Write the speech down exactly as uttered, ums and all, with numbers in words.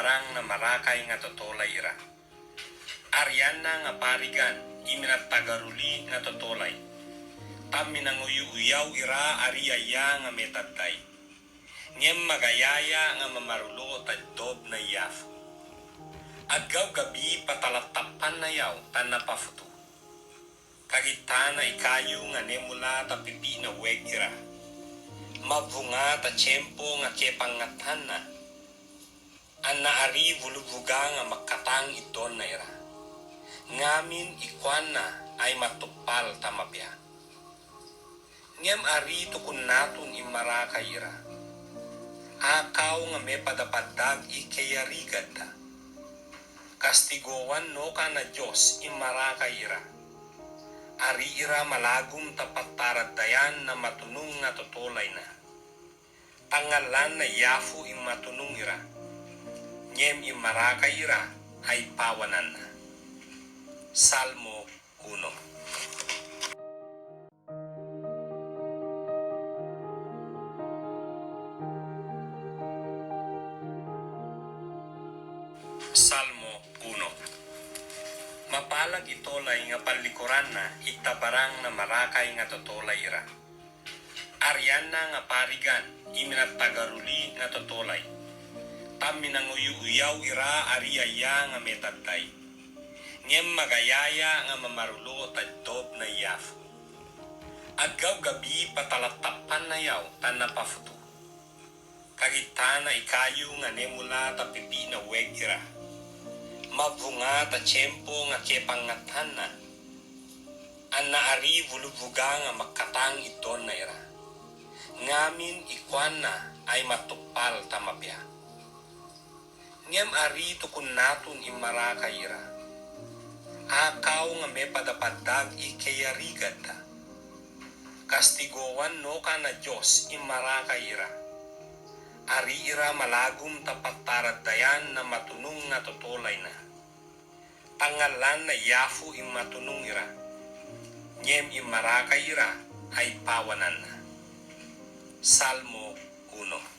tabarang na marakay nga totolay ira. Arianna nga parigan i minatagaruli nga totolay, taminangoyuuyaw ira a riyaya nga metadday. Ngem magayaya nga mamarulo taddob na yafu. Adgaw gabi patalatapan na yaw tan napafoto. Kagitan na i kayu nga nemola ta pipi na weg ira. Mabunga ta tiyempo nga kepangathan na. An na ari bulubuga nga makatang idon na ira. Ngamin i kuan na ay matopal ta mapiya. Ngem ari tokon natun i marakay ira. Akaw nga mepadapadag i keyarigad da. Kastigowan no ka na Diyos i marakay ira. Ari ira malagum ta pataradayan na matonong nga totolay na. Tangalan na yafu i matonong ira. Ngem i marakay ira ay pawanan na. Salmo uno. Salmo uno. Mapalad i tolay nga palikoran na i tabarang na marakay nga totolay ira. Arianna nga parigan i minatagaruli nga totolay, taminangoyuuyaw ira a riyaya nga metadday. Ngem magayaya nga mamarulo taddob na yafu. Adgaw gabi patalatapan na yaw tan napafoto. Kagitan na i kayu nga nemola ta pipi na weg ira. Mabunga ta tiyempo nga kepangathan na. An na ari bulubuga nga makatang idon na ira. Ngamin i kuan na ay matopal ta mapiya. Ngem ari tokon natun i marakay ira. Akaw nga mepadapadag i keyarigad da. Kastigowan no ka na Diyos i marakay ira. Ari ira malagum ta pataradayan na matonong nga totolay na. Tangalan na yafu i matonong ira. Ngem i marakay ira ay pawanan na. Salmo uno.